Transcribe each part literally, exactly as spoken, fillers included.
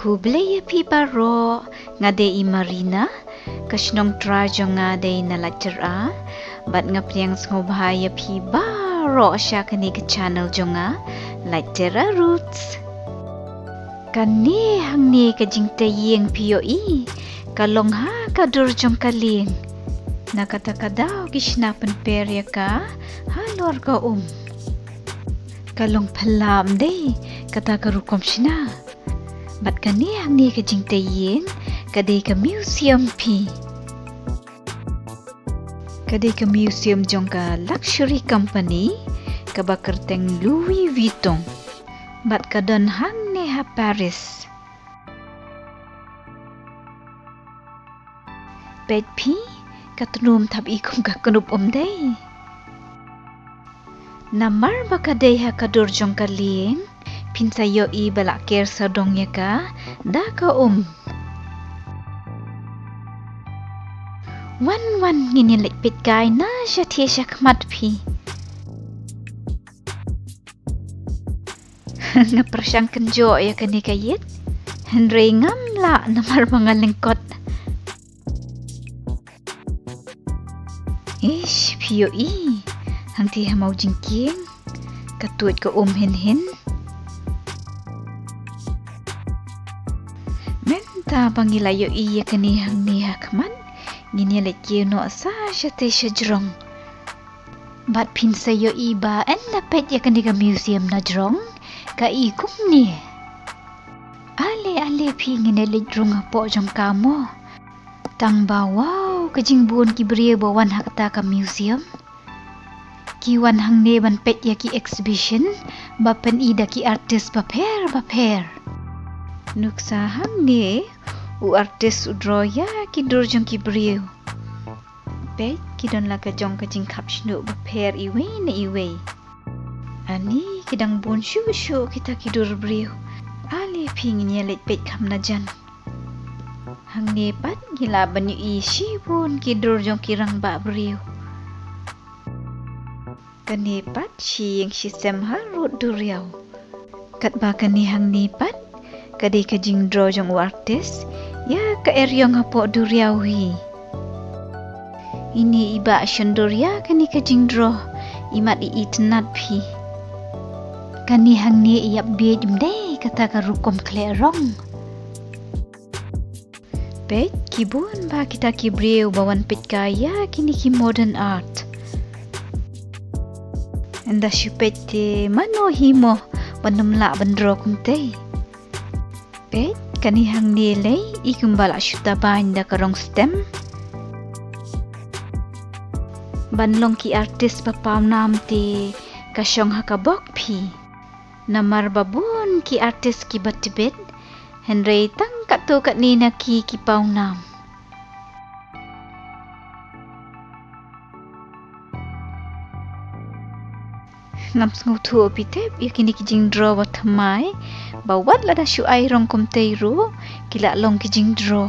Khublei ïa phi baroh, nga dei i Marina, ka shnong trai jong nga dei na Laittyra, bad nga pdiang sngewbha ïa phi baroh sha kane ka channel jong nga, Laittyra Roots. Kane hangne ka jingtei ïing phi ïohi, ka long ha ka dur jong ka lieng. Na kata ka daw ki shna pynper ïa ka halor ka um. Ka long phylla ym dei kata ka rukom shna. Bad kane hangne ka jingtei ïing, ka dei ka museum phi. Ka dei ka museum jong ka luxury company kaba kyrteng Louis Vuitton. Bad ka don hangne ha Paris. Peit phi, ka tnum thap i kum ka knup ym dei. Namar ba ka dei ha ka dur jong ka lieng, phin sa ïohi ba la ker sawdong ïa ka da ka um. Wan wan ngin ïa leit peit kai na shatei sha khmat phi. Nga pyrshang kynjoh ïa kane ka ïit, hynrei ngam lah namar ba nga lyngkot. Ish, phi ïohi, hangtei ha maw jingkieng, ka tuid ka um hin hin. Mynta ba ngi la ïohi ïa kane hangne ha khmat, ngin ïa leit kiew noh sa shatei sha jrong. Bad phin sa ïohi ba ynda peit ïa kane ka museum na jrong, ka i kumne. Ale ale phi ngin ïa leit rung hapoh jong ka mo. Tang ba wow, ka jingbun ki briew ba wan ha kata ka museum. Ki wan hangne ban peit ïa ki exhibition, ba pyni da ki artist bapher bapher. Nuksa hangne, u artist u draw ïa ki dur jong ki briew. Peit, ki don la ka jong ka jingkhap shñiuh bapher iwei na iwei. Ani, ki dang bun shuh shuh kita ki dur briew. Ale phi ngin ïa leit peit kham na jan. Hangne pat ngi lah ban ïohi shibun ki dur jong ki rangbah briew. Kane pat shi ïing shi sem harud duriaw. Katba kane hangne pat, ka dei ka jingdraw jong u artist, ïa ka eriong hapoh duriaw hi. Ine i bah shon dur ïa kane ka jingdraw, imat i itynnad phi. Kane hangne i ïap bieit ym dei kata ka rukom khleh rong. Peit, ki bun ba kita ki briew ba wan peit kai ïa kine ki modern art. Ynda shu peit te mano hi mo ban ym lah ban draw kumtei. Peit, kane hangne lei i kumba la shu tabaiñ da ka rong stem. Ban long ki artist ba pawnam te ka shong ha ka bok phi. Namar ba bun ki artist kiba tbit, hynrei tang katto katne na ki ki pawnam. Ngam sngewthuh phi tip ïa kine ki jingdraw ba thymmai, ba wat lada shu ai rong kumtei ruh, ki la long ki jingdraw.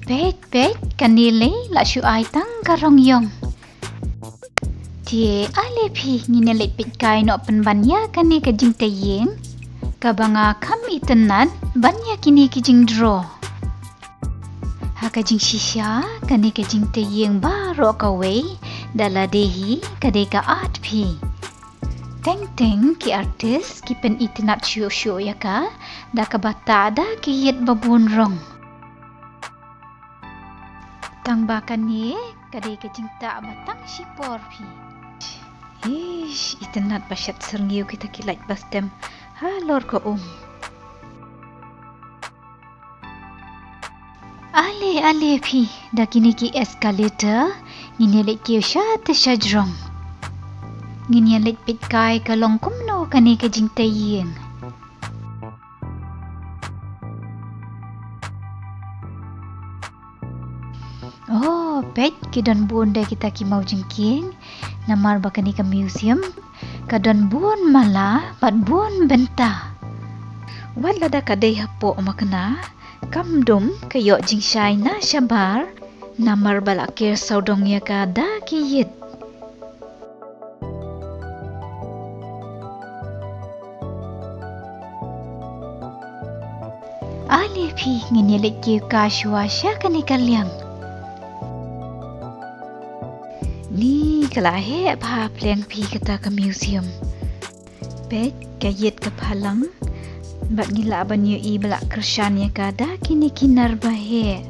Peit, peit, kane lei la shu ai tang ka rong ïong. Te ale phi ngin ïa leit peit kai noh pynban ïa kane ka jingtei ïing. Kaba nga kham itynnad ban ïa kine ki jingdraw. Ha ka jingshisha, kane ka jingtei ïing baroh kawei, da lade hi, ka dei ka art phi. Teng teng ki artist ki pynitynnad shuh shuh ïa ka, da kaba tah da ki ïit ba bun rong. Tang ba kane ka dei ka jingtah ba tang shipor phi. Ish, itynnad ba shet syrngiew kita ki light ba stem halor ka um. Ale, ale phi, da kine ki escalator, ngin ïa leit kiew shatei sha jrong. Ngin ïa leit peit kai ka long kumno kane ka jingtei ïing. Oh, peit ki don bun de kita ki maw jingkieng, namar ba kane ka museum ka don bun mala bad bun bynta. Wat lada ka dei hapoh makna, kam dum ka ïoh jingshai na shabar, namar ba la ker sawdong ïa ka da ki ïit. Phi, ngin ïa leit kiew ka shuwa sha kane ka liang. Ni ka la heh bha pleng phi kata ka museum. Peit ka ïit ka phalang. Bad ngi lah ban ïohi ba la kyrshan ïa ka da kine ki nar ba heh.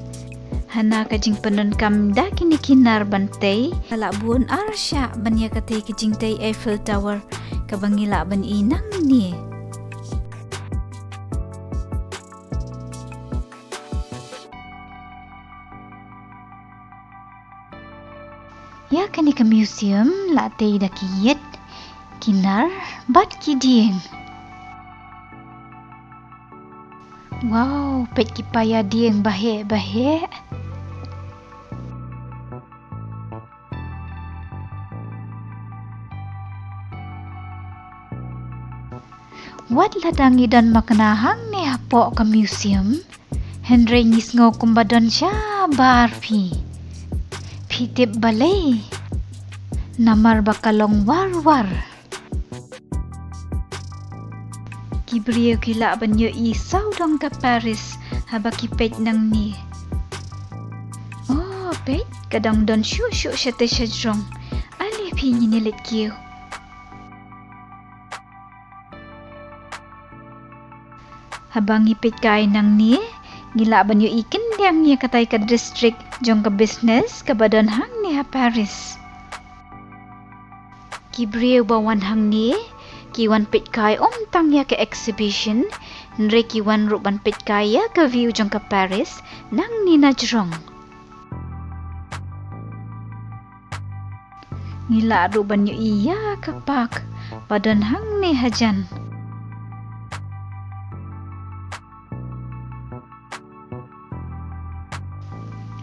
Hana ka jingpyndonkam da kine ki nar ban tei, ka la bun arshah ban ïa katei ka jingtei Eiffel Tower kaba ngi lah ban i nangne. Ïa kane ka museum la tei da ki ïit, ki nar bad ki dieng. Wow, peit ki paia dieng ba heh ba heh. Wat la dang ngi don makna hangne hapoh ka museum, hynrei ngi sngew kumba don shabar phi. Phi tip balei? Namar ba ka long war war. Ki briew ki lah ban ïohi sawdong ka Paris haba ki peit nangne. Oh, peit ka dang don shuh shuh shatei shajrong. Ale phi ngin ïa leit kiew. Haba ngi peit kai nangne, ngi lah ban ïohi kyndiang ïa katai ka district jong ka business kaba don hangne ha Paris. Ki briew ba wan hangne ki wan peit kai ym tang ïa ka exhibition, hynrei ki wan ruh ban peit kai ïa ka view jong ka Paris nangne na jrong. Ngi lah ruh ban ïohi ïa ka park ba don hangne hajan.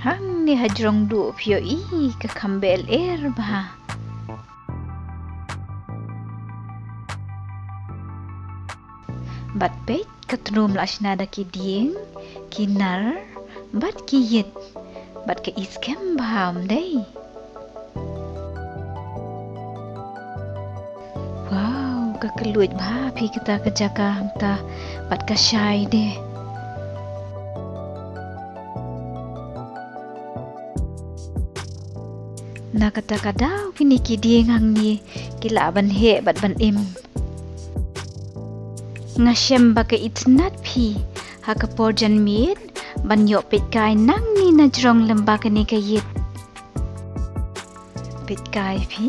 Hangne hajrong duh phi ïohi ka kham beh lyer bha. Bad peit ka tnum la shna da ki dieng, ki nar, bad ki ïit, bad ka i skhem bha ym dei. Wow, ka kylluid bha phi kata ka jaka hangta bad ka shai de. Na kata ka daw kine ki dieng hangne ki lah ban heh bad ban im. Nga shem ba ka itynnad phi ha ka por janmiet ban ïoh peit kai nangne na jrong lem bad kane ka ïit. Peit kai phi,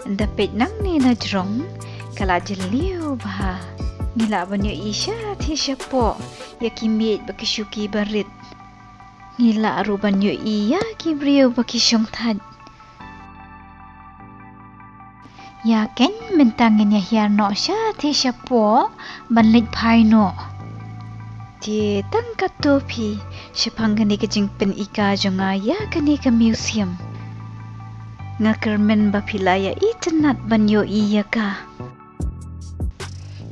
ynda peit nangne na jrong ka la jylliew bha. Ngi lah ban ïohi shatei shapoh ïa ki miej bad ki shuki barit. Ngi lah ruh ban ïohi ïa ki briew ba ki shong thait. Ïa keiñ mynta ngin ïa hiar noh shatei shapoh ban leit phai noh. Te tang katto phi shaphang kane ka jingpyni ka jong nga ïa kane ka museum. Nga kyrmen ba phi la ïa itynnad ban ïohi ïa ka.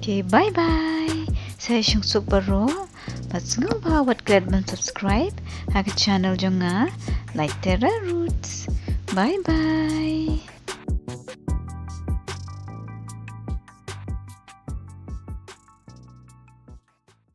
Te bye bye. Sa ïa shong suk baroh. Bad sngewbha wat klet ban subscribe ha ka channel jong nga, Light Terra Roots. Bye bye.